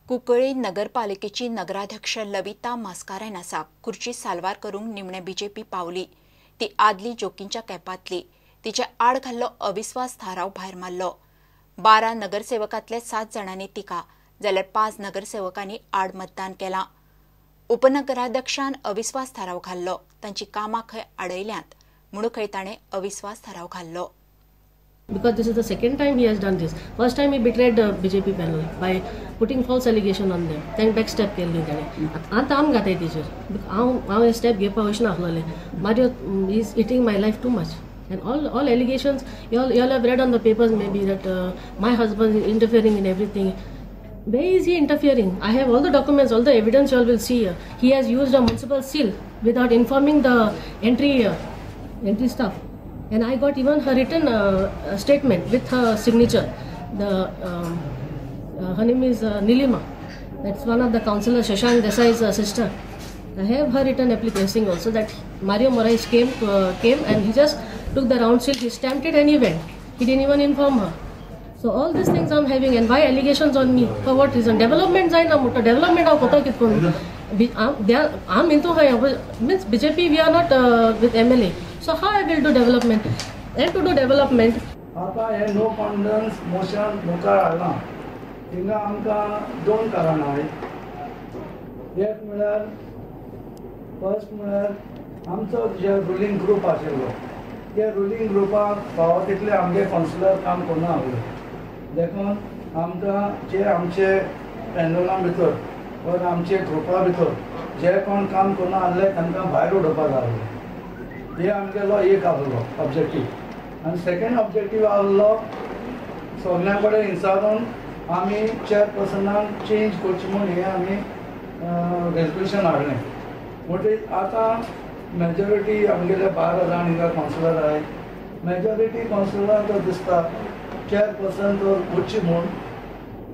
कुंकळ्ळी नगरपालिकेची नगराध्यक्ष लविता मास्कारेन्हासाक खुर्ची साल्वार करूंक निमणे बीजेपी पावली. ती आदली जोकींच्या कॅपांतली. तिचे आड घाल्लो अविस्वास थाराव भायर मारलो. 12 नगरसेवकांतले 7 जाणांनी तिका जाल्यार 5 नगरसेवकांनी आड मतदान केलां. उपनगराध्यक्षान अविस्वास थाराव घाल्लो. तांची कामां खंय आडयल्यांत म्हूण खंय ताणें अविस्वास थाराव घाल्लो. Because this is the second time he has done this. First time he betrayed the BJP panel by putting false allegation on them. Then back step केल्ली ताणें. आतां आम घाताय तेजेर. हांव हें स्टेप घेवपाक वचना आसलोलें. Mario is eating my life too much. And all allegations you all have read on the papers maybe that my husband is interfering in everything. Where is he interfering? I have all the documents, all the evidence you all will see here. He has used a municipal seal without informing the entry staff. And I got even her written statement with her signature. Her name is Nilima. That's one of the councillor Shashank Desai's sister. I have her written application also that Mario Moraes came and he just took the round seal, he stamped it and he went. He didn't even inform her. So all these things I'm having, and why allegations on me? For what reason? Development जायना मोठो development हांव कोता कितें करूं? I'm into her means BJP we are not with MLA. So how I will do development? And to do development. आता हे no confidence motion मुखार हाडलां. हिंगा आमकां 2 कारणां आहात. एक म्हळ्यार फर्स्ट म्हळ्यार आमचो जे रुलींग ग्रूप आशिल्लो त्या रुलींग ग्रुपाक फावो तितले आमगे कावन्सिलर काम करना आसले. देखून आमकां जे आमचे पॅनला भितर वा आमचे ग्रुपा भितर जे कोण काम करना आसले तांकां भायर उडोवपाक आसलें. हे आमगेलो एक आसलो ऑब्जेक्टीव. आनी सेकेंड ऑब्जेक्टीव आसलो सगल्यां कडेन विचारून आमी चेअरपर्सनाक चेंज करची म्हूण हें आमी रेजोल्युशन हाडलें. म्हणटकीर आतां मेजॉरिटी आमगेले 12 जाण हिंगा कावन्सिलर आहाय. मेजॉरिटी कावन्सिलरांक तर दिसता चेअरपर्सन तर वचची म्हूण.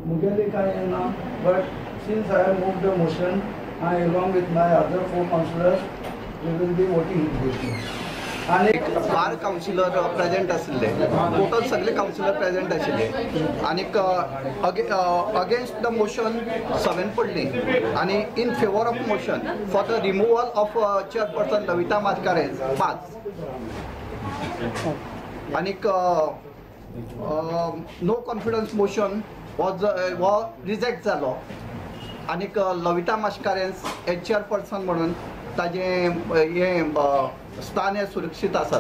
मुगेली कांय ना, but since I have move the motion I along with my other 4 councillors we will be voting in. आनी 12 कावन्सिलर प्रेजेंट आशिल्ले, टोटल सगळे कावन्सिलर प्रेजेंट आशिल्ले. आनीक अगेन्स्ट the motion 7 पडली आनी in favour of motion for the removal of chairperson Lavita Mascarenhas 5. आनीक no confidence motion हो reject जालो. आनीक लविता मास्कारेन्स हे चेअरपर्सन म्हणून ताजें हें स्थान हें सुरक्षीत आसा.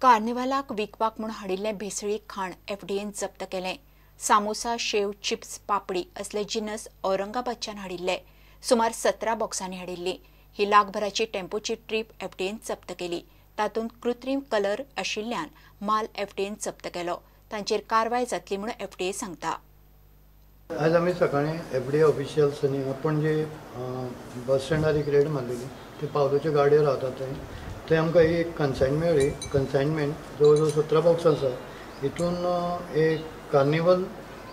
कार्निवालाक विकपाक म्हूण हाडिल्लें भेसळी खाण एफडीएन जप्त केलें. सामोसा, शेव, चिप्स, पापडी असले जिनस औरंगाबादच्यान हाडिल्ले. सुमार 17 बॉक्सांनी हाडिल्ली. ही लाखभराची टेम्पोची ट्रीप एफडीएन जप्त केली. तातूंत कृत्रीम कलर आशिल्ल्यान माल एफडीएन जप्त केलो. तांचेर कारवाय जातली म्हूण एफडीए सांगता. आज आमी सकाळीं एफडीए ऑफिशियल्स आनी पणजे बस स्टँडार एक रेड मारलेली. ते पावलोच्यो गाडयो रावतात थंय थंय आमकां एक कन्सायन मेळ्ळी. कन्सायनमेंट जवळ जवळ 17 बॉक्सां आसा. हितून एक कार्निवल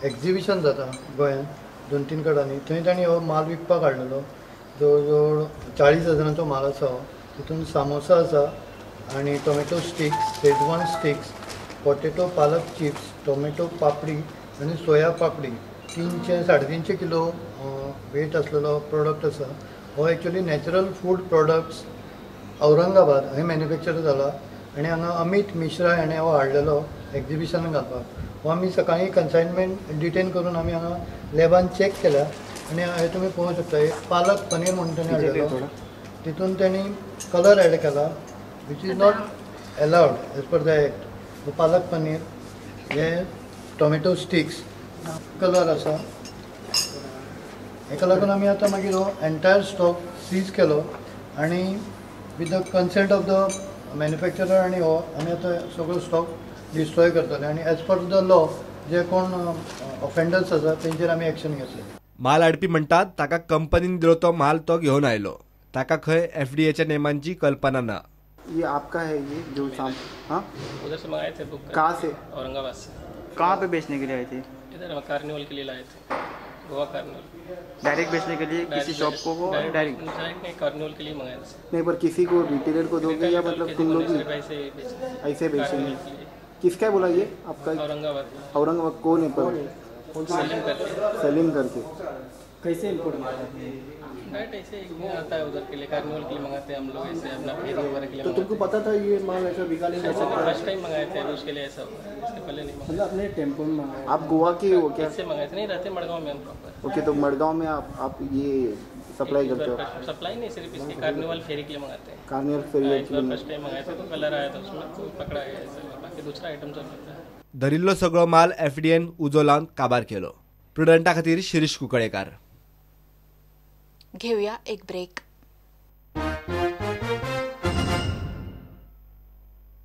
एक्झिबिशन जाता गोंयांत 2-3 कडांनी. थंय तांणी हो माल विकपाक हाडलेलो. जवळ जवळ 40 हजारांचो माल आसा हो. तितून सामोसा आसा आनी tomato sticks, schezwan sticks, potato palak chips, tomato papdi आनी सोया पापडी. 300-350 किलो वेट आसलेलो प्रोडक्ट आसा. हो actually natural food products Aurangabad थंय मॅन्युफॅक्चर जाला आनी हांगा अमीत मिश्रा हाणें हो हाडलेलो एक्झिबिशनाक घालपाक. हो आमी सकाळीं कन्सायनमेंट डिटेन करून आमी हांगा लॅबान चॅक केल्या आनी हे तुमी पळोवंक शकता. एक पालक पनीर म्हणून ताणें हाडलेलो. तितून तांणी कलर एड केला which is not allowed as per the act. Palak paneer हे टोमॅटो स्टिक्स कलर आसा. हेका लागून आमी आतां मागीर हो एन्टायर स्टॉक सीज केलो आनी with the consent of the manufacturer आनी हो आमी आतां सगळो स्टॉक डिस्ट्रॉय करतले आनी एज पर the law जे कोण ऑफेंडर्स आसा तेंचेर आमी एक्शन घेतले. माल हाडपी म्हणटात ताका कंपनीन दिलो तो माल तो घेवन आयलो. ताका खंय एफडीएच्या नेमांची कल्पना ना. ये आपका है ये जो साम हाँ उधर से मंगाए थे बुक. कहाँ से? औरंगाबाद से. कहाँ पे बेचने के लिए आए थे? इधर हम कार्निवल के लिए लाए थे, गोवा कार्निवल. डायरेक्ट बेचने के लिए किसी शॉप को? वो डायरेक्ट नहीं, कार्निवल के लिए मंगाए थे. नहीं, पर किसी को रिटेलर को दोगे या मतलब तुम लोग ऐसे बेचेंगे? किसका बोला ये आपका? औरंगाबाद। औरंगाबाद कौन है? पर सलीम करके। सलीम करके। कैसे इम्पोर्ट डायरेक्ट ऐसे आता है उधर के लिए, कार्निवल के लिए मंगाते हैं हम लोग, ऐसे अपना फेरी वगैरह के लिए। तो तुमको पता था ये माल ऐसा बिका नहीं सकता? फर्स्ट टाइम मंगाए थे, उसके लिए ऐसा हुआ, इसके पहले नहीं मंगाया। मतलब अपने टेम्पो में मंगाया। आप गोवा के हो क्या? इससे मंगाए थे, नहीं रहते मडगांव में हम प्रॉपर। ओके, तो मडगांव में आप ये सप्लाई करते हो? सप्लाई नहीं, सिर्फ इसके कार्निवल फेरी के लिए मंगाते हैं। कार्निवल फेरी फर्स्ट टाइम मंगाए थे तो कलर आया था उसमें, तो पकड़ा गया ऐसा, बाकी दूसरा आइटम चल रहा है। धरिल्लो सगळो माल एफडीएन उजो लावन काबार केलो। प्रुडंटा खातीर शिरीष कुंकळेकार। घेऊया एक ब्रेक।